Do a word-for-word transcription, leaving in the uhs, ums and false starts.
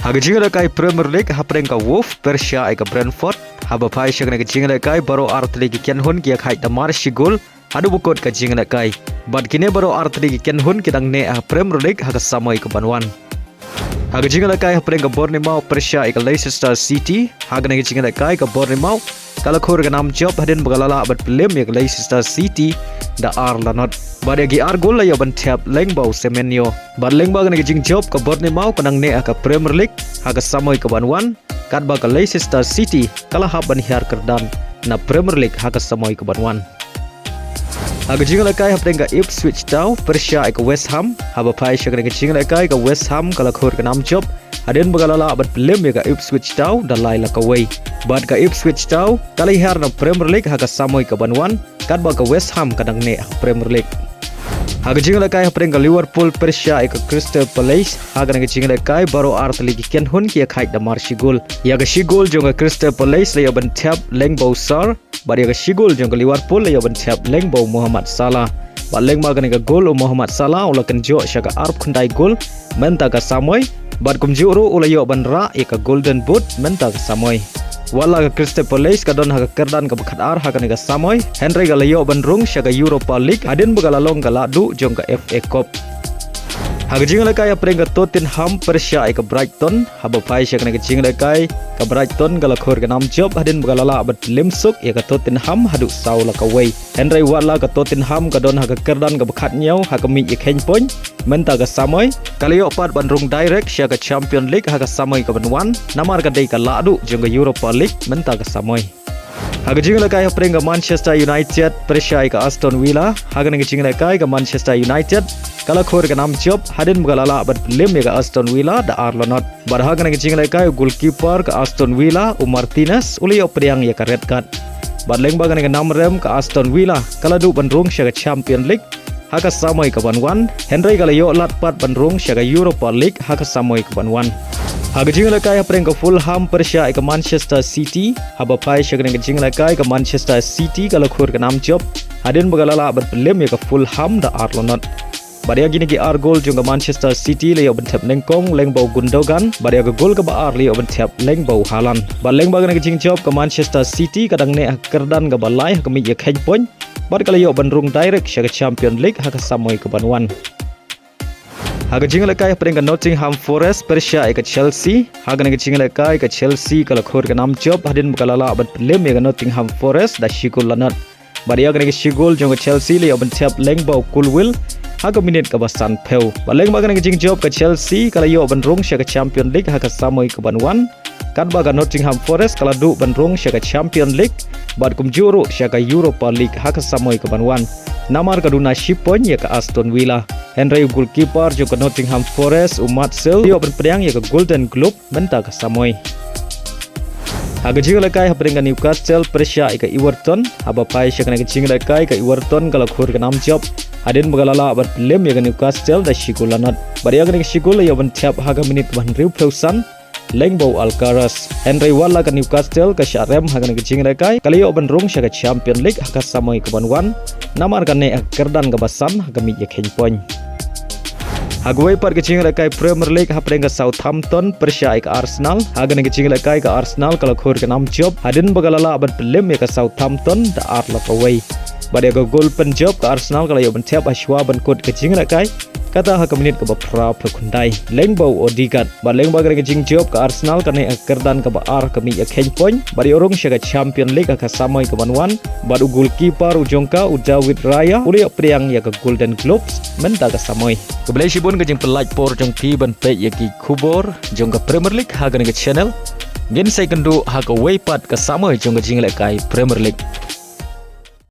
Ha ka jingïalehkai Premier League, hapdeng ka Wolves pyrshah ïa ka Brentford, haba phai sha kane ka jingïalehkai, baroh artylli ki kynhun ki ïakhaid da mar shi gol haduh ba kut ka jingïalehkai. Bad kine baroh artylli ki kynhun ki dang neh ha Premier League ha ka samoi kaban wan. Ha ka jingïalehkai hapdeng ka Bournemouth pyrshah ïa ka Leicester City, ha kane ka jingïalehkai ka Bournemouth ka la khur ka nam jop hadien ba ka la lah ban pynlem ïa ka Leicester City da ar la not. Bad ïa ki ar gol la ïoh ban thep lyngba u Semenyo. Bad lyngba kane ka jingjop ka Bournemouth ka dang neh ha ka Premier League ha ka samoi kaban wan, katba ka Leicester City ka la hap ban hiar kyrdan na Premier League ha ka samoi kaban wan. Ha ka jingïalehkai hapdeng ka Ipswich Town pyrshah ïa ka West Ham, haba phai sha kane ka jingïalehkai ka West Ham ka la khur ka nam jop hadien ba ka la lah ban pynlem ïa ka Ipswich Town da lai la kawei. Bad ka Ipswich Town ka la hiar na Premier League ha ka samoi kaban wan, katba ka West Ham ka dang neh ha Premier League. Ha ka jingïalehkai hapdeng ka Liverpool pyrshah ïa ka Crystal Palace, ha kane ka jingïalehkai baroh artylli ki kynhun ki ïakhaid da mar shi gol. Ïa ka shi gol jong ka Crystal Palace la ïoh ban thep lyngba u Sarr, bad ïa ka shi gol jong ka Liverpool la ïoh ban thep lyngba u Mohamed Salah. Bad lyngba kane ka gol u Mohamed Salah u la kynjoh sha ka arphew khyndai gol mynta ka samoi, bad kumjuh ruh u la ïoh ban rah ïa ka Golden Boot mynta ka samoi. Wat la ka Crystal Palace ka don ha ka kyrdan kaba khatar ha kane ka samoi, hynrei ka la ïoh ban rung sha ka Europa League hadien ba ka la long ka lahduh jong ka F A Cup. Ha ka jingïalehkai hapdeng ka Tottenham pyrshah ïa ka Brighton, haba phai sha kane ka jingïalehkai ka Brighton ka la khur ka nam jop hadien ba ka la lah ban pynlem suk ïa ka Tottenham haduh saw la kawei. Hynrei wat la ka Tottenham ka don ha ka kyrdan kaba khatñiew ha ka miej ïakheiñ point mynta ka samoi, ka la ïoh pat ban rung direct sha ka Champion League ha ka samoi kaban wan, namar ka dei ka lahduh jong ka Europa League mynta ka samoi. Ha ka jingïalehkai hapdeng ka Manchester United pyrshah ïa ka Aston Villa, ha kane ka jingïalehkai ka Manchester United ka la khur ka nam jop hadien ba ka la lah ban pynlem ïa ka Aston Villa da ar la not. Bad ha kane ka jingïalehkai u goalkeeper ka Aston Villa u Martinez u la ïoh pdiang ïa ka red card. Bad lyngba kane ka nam rem ka Aston Villa ka la duh ban rung sha ka Champion League ha ka samoi kaban wan, hynrei ka la ïoh lad pat ban rung sha ka Europa League ha ka samoi kaban wan. Ha ka jingïalehkai hapdeng ka Fulham pyrshah ïa ka Manchester City, haba phai sha kane ka jingïalehkai ka Manchester City ka la khur ka nam jop hadien ba ka la lah ban pynlem ïa ka Fulham da ar la not. Bad ïa kine ki ar gol jong ka Manchester City la ïoh ban thep nyngkong lyngba u Gundogan, bad ïa ka gol kaba ar la ïoh ban thep lyngba u Haaland. Bad lyngba kane ka jingjop ka Manchester City ka dang neh ha ka kyrdan kaba lai ha ka miej ïakheiñ point, bad ka la ïoh ban rung direct sha ka Champion League ha ka samoi kaban wan. Ha ka jingïalehkai hapdeng ka Nottingham Forest pyrshah ïa ka Chelsea, ha kane ka jingïalehkai ka Chelsea ka la khur ka nam jop hadien ba ka la lah ban pynlem ïa ka Nottingham Forest da shi gol la not. Bad ïa kane ka shi gol jong ka Chelsea la ïoh ban thep lyngba u Colwill ha ka minit kaba sanphew. Bad lyngba kane ka jingjop ka Chelsea ka la ïoh ban rung sha ka Champion League ha ka samoi kaban wan, katba ka Nottingham Forest ka la duh ban rung sha ka Champion League bad kumjuh ruh sha ka Europa League ha ka samoi kaban wan, namar ka duna shi point ïa ka Aston Villa. Hynrei u goalkeeper jong ka Nottingham Forest u Matt Sale la ïoh ban pdiang ïa ka Golden Glove mynta ka samoi. Ha ka jingïalehkai hapdeng ka Newcastle pyrshah ïa ka Everton, haba phai sha kane ka jingïalehkai ka Everton ka la khur ka nam jop hadien ba ka la lah ban pynlem ïa ka Newcastle da shi gol la not. Bad ïa kane ka shi gol la ïoh ban thep ha ka minit kaba hynriewphew san lyngba u Alcaraz. Hynrei wat la ka Newcastle ka shah rem ha kane ka jingïalehkai, ka la ïoh ban rung sha ka Champion League ha ka samoi kaban wan, namar ka neh ha ka kyrdan kaba san ha ka miej ïakheiñ point. Ha kawei pat ka jingïalehkai Premier League hapdeng ka Southampton pyrshah ïa ka Arsenal, ha kane ka jingïalehkai ka Arsenal ka la khur ka nam jop hadien ba ka la lah ban pynlem ïa ka Southampton da ar la kawei. Bad ïa ka gol pynjop ka Arsenal ka la ïoh ban thep ha shuwa ban kut ka jingïalehkai, kata ha ka minit kaba phraphew khyndai lyngba u Odegaard. Bad lyngba kane ka jingjop ka Arsenal ka neh ha ka kyrdan kaba ar ha ka miej ïakheiñ point, bad ïoh rung sha ka Champion League ha ka samoi kaban wan, bad u goalkeeper u jong ka u David Raya u la ïoh pdiang ïa ka Golden Gloves mynta ka samoi. Khublei shibun ka jingpynlait por jong phi ban peit ïa ki khubor jong ka Premier League ha kane ka channel. Ngin sa ïakynduh ha kawei pat ka samoi jong ka jingïalehkai Premier League.